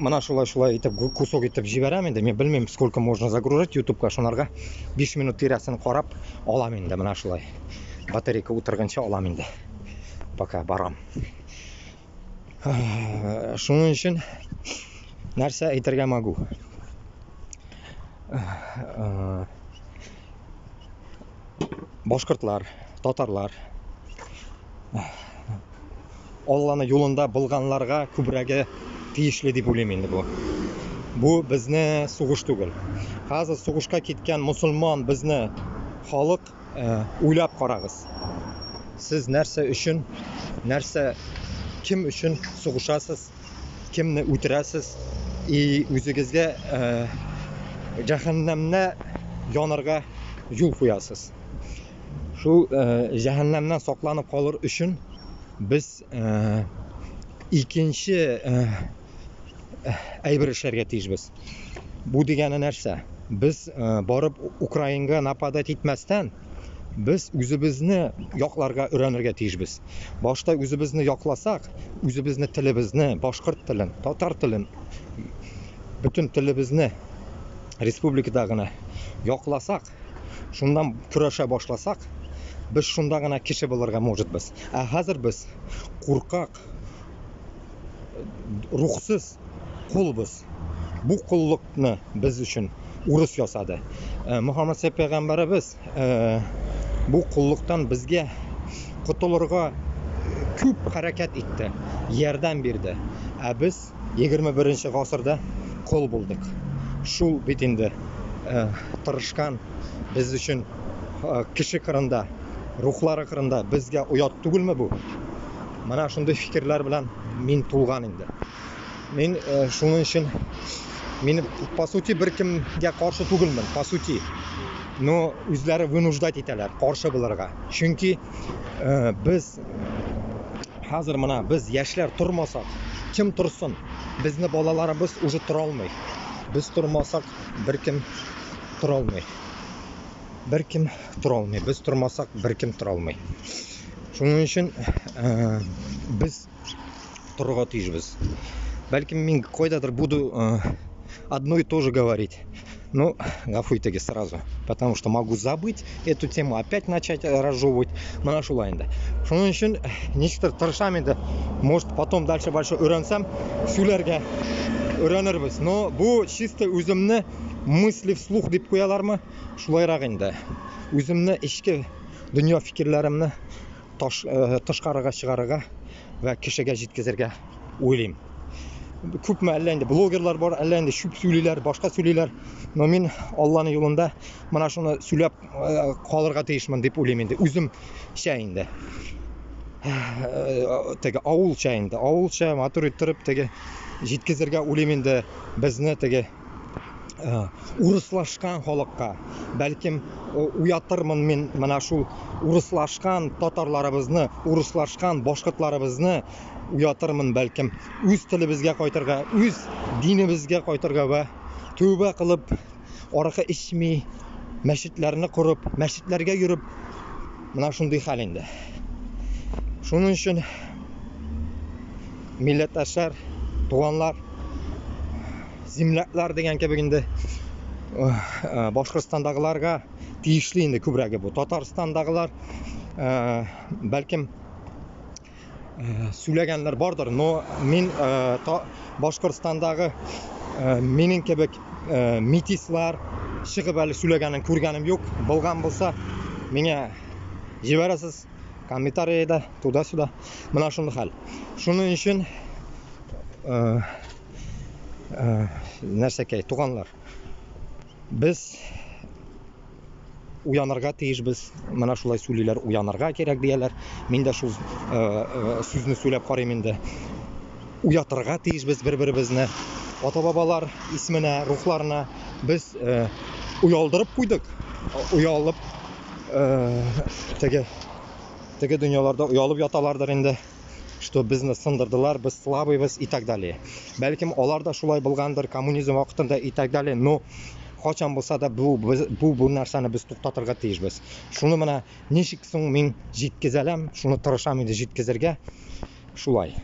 Менә шулай шулай итеп кусок итеп җибәрәм инде. Мин белмим, сколько можно загружать YouTube'ка. Шунарга 5 минут тирәсен карап алам инде менә шулай. Батарейка утырганча алам инде. Пока барам. Шуның өчен нәрсә әйтергә могу? Башкортлар, татарлар Алланы юлында булганларга күбрәге тиешле дип уйлыйм инде бу. Бу безне сугыш түгел. Хәзер сугышка киткән мусульман безне халык э, уйлап карагыз. Сез нәрсә өчен, нәрсә кем өчен сугышасыз, кемне үтерәсез и үзегезгә э, җәһәннәмдә янырга юл куясыз. Шул җәһәннәмнән сакланып калыр өчен без икенче әйбер эшләргә тиешбез. Бу дигәне нәрсә? Без барып Украинга нападать итмәстән, без үзебезне якларга өйрәнергә тиешбез. Башта үзебезне якласак, үзебезне телебезне, башкорт телен, татар телен, бөтен телебезне республикада гына якласак, шуннан көрәшә башласак, без шунда гына кеше булырга можетбез. Ә хәзер без куркак, рухсыз кулбыз. Бу коллыкны без өчен урыс ясады. Э, Мөхәммәд пәйгамбәребез э, бу коллыктан безгә котылырга күп хәрәкәт итте, ярдәм бирде. Ә без 21 гасырда кол булдык. Шул бит инде э, тырышкан без өчен э, кеше кырында, рухлары кырында безгә оят түгелме бу? Менә шундый фикерләр белән мин тулган инде. Мин э, шуның өчен мин по сути беркемгә каршы түгелмен, по сути. Но үзләре вынуждать итәләр каршы булырга. Чөнки э, без Хәзер менә без яшьләр тормасак, кем торсын? Безне балаларыбыз уже тора алмый. Без тормасак, беркем тора алмый. Беркем тора алмый. Без тормасак, беркем тора алмый. Шуның өчен э, без торырга тиешбез. Бәлкем мин кайдадыр буду э, одно и то же говорить. Ну, гафу итегез сразу, потому что могу забыть эту тему, опять начать э, разжевывать. Менә шулай инде. Шуның өчен ничектер тырышам инде. Может, потом дальше больше өйрәнсәм, сөйләргә өйрәнербез. Но бу чисто үземне мысли вслух дип куялармы? Шулайрак инде. Үземне эчке дөнья фикерләремне таш, э, тышкарыга чыгарырга вә кешегә җиткезергә уйлыйм. Күпме әллә инде блогерлар бар, әллә инде чүп сөйлиләр, башка сөйлиләр. Но мин Алланың юлында менә шуны сөйләп э, калырга тиешмен дип уйлыйм инде. Үземчә инде. Э, теге авылча инде. Авылча матур иттереп теге җиткезергә уйлыйм инде безне теге Э, урыслашкан халыкка бәлкем э, уятырмын мин менә шул урыслашкан татарларыбызны урыслашкан башкортларыбызны уятырмын бәлкем үз телебезгә кайтырга үз динебезгә кайтырга вә тәүбә кылып аракы эчми мәчетләрне корып мәчетләргә йөреп менә шундый хәл инде шуның өчен милләттәшләр туганнар земляклар дигән кебек инде э, Башкортстандагыларга тиешле инде күбрәге бу. Татарстандагылар э, бәлкем э, сөйләгәннәр бардыр, но мин Башкортстандагы минем кебек метислар чыгып әле сөйләгәнен күргәнем юк. Булган булса, миңа җибәрәсез комментарийда, туда-сюда. Менә шундый хәл. Шуның өчен Э, нәрсәкәй туганнар без уянырга тиешбез менә шулай сөйлиләр уянырга кирәк дияләр мин дә шул э, э, сүзне сөйләп карыйм инде уятырга тиешбез бер беребезне ата бабалар исеменә рухларына без оялдырып куйдык оялып теге теге дөньяларда оялып яталардыр инде что безне сындырдылар, без слабыйбыз и так далее. Бәлкем алар да шулай булгандыр коммунизм вакытында и так далее, но качан булса да бу бу бу нәрсәне без туктатырга тиешбез. Шуны менә ничек соң мин җиткезәләм, шуны тырышам инде җиткезергә. Шулай.